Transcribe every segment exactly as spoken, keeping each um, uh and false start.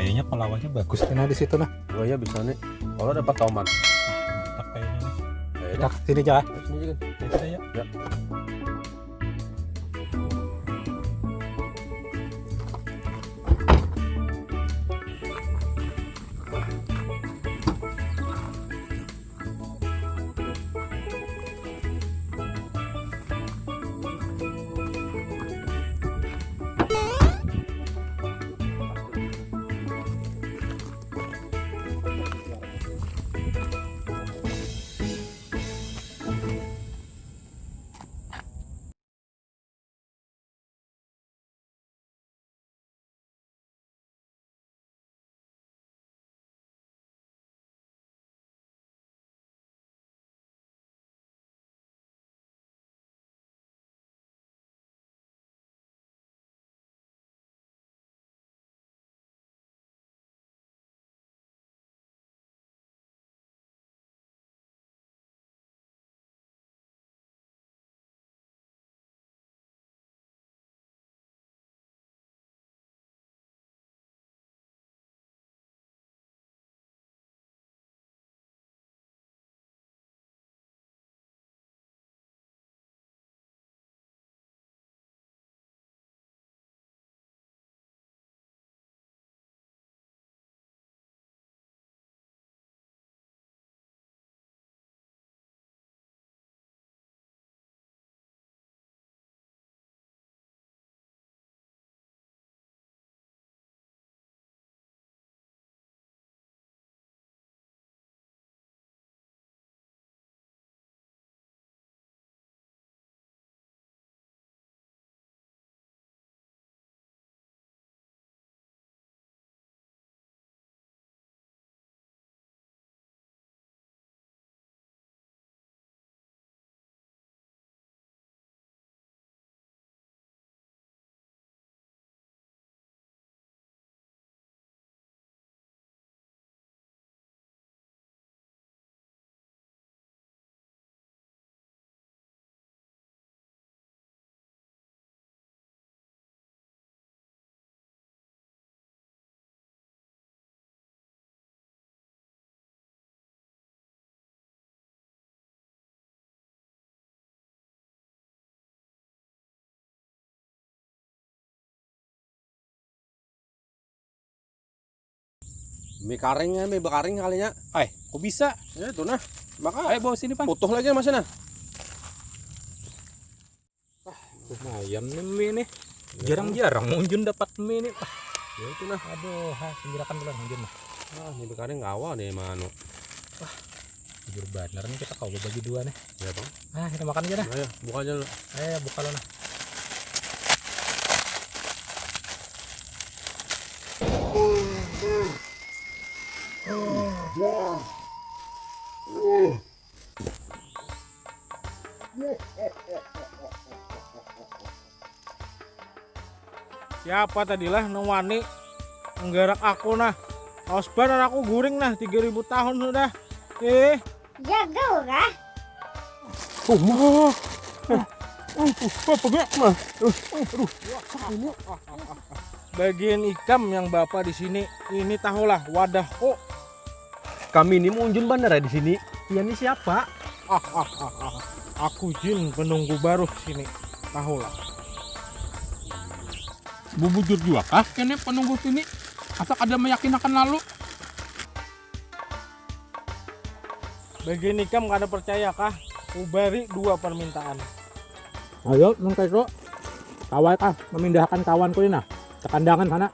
Kayaknya pelawanya bagus nih, nah, di situ, nah. Oh iya, bisa nih. Kalau dapat tomat. Mantap kayaknya nih. Ya, kita sini aja. Sini aja kan. Ya, kita ya. Ya. Mie karing ya, mie bekaring kalinya. Ai, kok bisa? Ya itu nah. Maka ayo bawa sini, Pan. Utuh lagi masih nah. Lumayan nih mie nih. Jarang-jarang munjun dapat mie nih. Ah, ya itu nah. Aduh, ha, pinggirakan dulu munjun nah. Ah, ini kalian ngawa nih manu. Wah, jujur bener nih kita kau bagi dua nih. Ya, Bang. Ah, kita makan aja dah. Ayo, buka aja dulu. Ayo, buka lo nah. Siapa tadi lah nang wani menggerak aku nah? Aus banar aku guring nah, tiga ribu tahun sudah. Eh. Jaga urah. Oh, mah. Eh, uh, uh, apa gak? Mah. Uh, uh, aduh. Ini. Bagian ikam yang bapak di sini, ini tahulah wadahku. Kami ini munjun bandara di sini. Iya nih siapa? Aku jin penunggu baruh sini. Tahulah. Bubujur juga kah kene penunggu sini? Asa kada meyakinakan lalu. Bagi nikam kada percaya kah? Ubari dua permintaan. Ayo, nang kaitu. Kawai kah memindahakan kawanku ini nah. Tekandangan sana.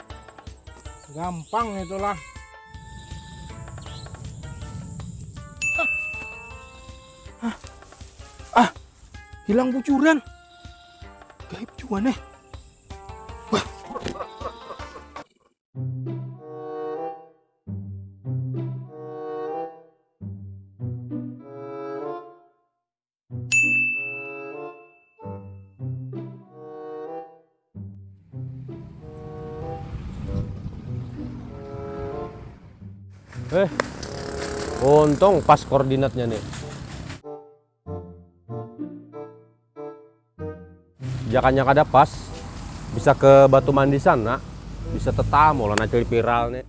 Gampang itulah. Ah, ah, hilang bujuran. Gaib jua nih. Wah. Eh, untung pas koordinatnya nih. Jakannya kada pas, bisa ke Batu Mandi sana, bisa tetamu lah nacil viral nih.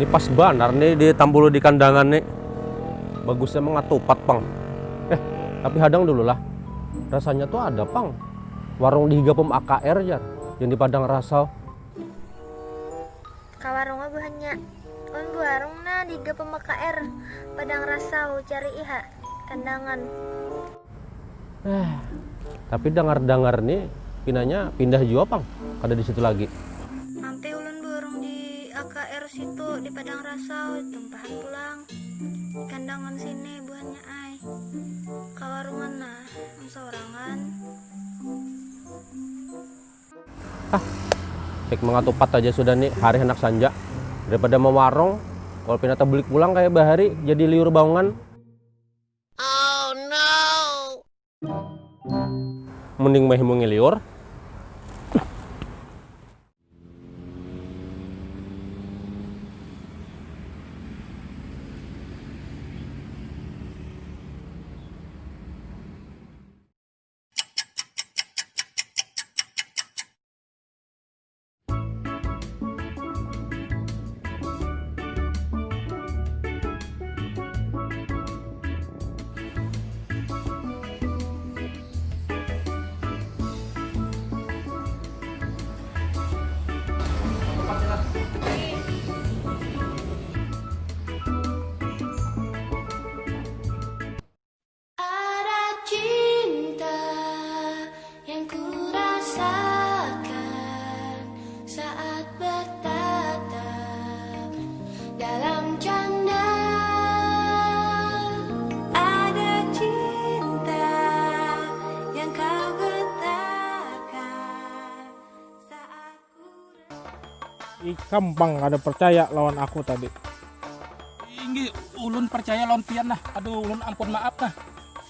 Ini pas banar nih di tambulu di kandangan nih. Bagusnya mangatupat pang. Eh, tapi hadang dulu lah. Rasanya tuh ada pang warung di higa pom A K R jar, yang di Padang Rasau. Ka warungnya buhannya. Un buarung nah di higa pom A K R Padang Rasau, cari iha kandangan. Eh, tapi dangar-dangar nih pinanya pindah jua pang, kada di situ lagi. Ampe ulun burung di A K R situ di Padang Rasau, tumpahan pulang. Kandangan sini buhannya ai. Kawarungan nah, saurangan. Ah, cek mangatupat aja sudah nih, hari anak sanja. Daripada mawarung, kalau pinata bulik pulang kayak bahari jadi liur baungan. Mending mah mungi liur. Ada cinta yang kurasakan saat bertatap dalam canda. Ada cinta yang kau getarkan saat ku Ikam pang kada percaya lawan aku tadi. Inggih, ulun percaya lawan pian nah. Aduh, ulun ampun maaf nah.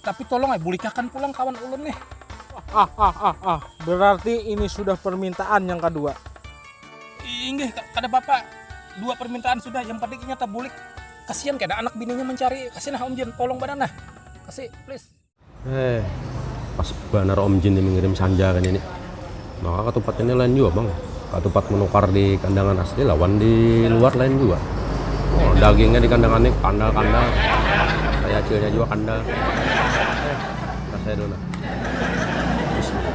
Tapi tolong ai bulikakan pulang kawan ulun nih. Ah ah ah ah, berarti ini sudah permintaan yang kedua. Inggih, ka- kada apa-apa. Dua permintaan sudah, yang penting inya tabulik. Kasihan kada anak bininya mencari. Kasih nah Om Jin, tolong banar nah. Kasih, please. Eh, pas banar Om Jin ini mengirim sanja kan ini. Maka ketupat ini lain juga bang. Ketupat menukar di kandangan asli lawan di luar lain juga. Oh, dagingnya di kandangan ini kandal-kandal. Kayak acilnya juga kandal. Eh, rasanya dulu nah. Bismillah.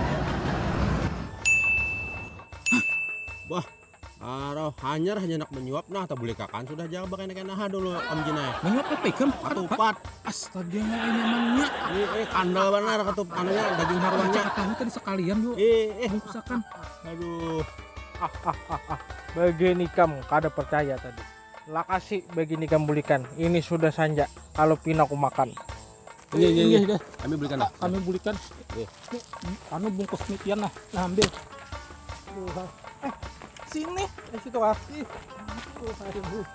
Wah, aroh hanyar hanya nak menyuap nah, tabulikakan sudah jaga bakena kena ha dulu Om Jin ai. Menyuap apa ikam? Kada apa? Ketupat. Astaga, ini nyamannya. Ini eh kandal banar ketupat anunya daging haruannya. Tahu tadi sekalian yuk. Eh eh Bungkusakan. Aduh. Bagian ikam kada percaya tadi. Lakasi bagian ikam bulikan. Ini sudah sanja. Kalau pina ku makan. Iya iya Inggih, iya. deh. Kami belikan lah. Kami bulikan. Iya. Anu bungkus mie pian nah. Nah, ambil. Aduh, eh, sini. Eh situ ah. Aduh, aduh.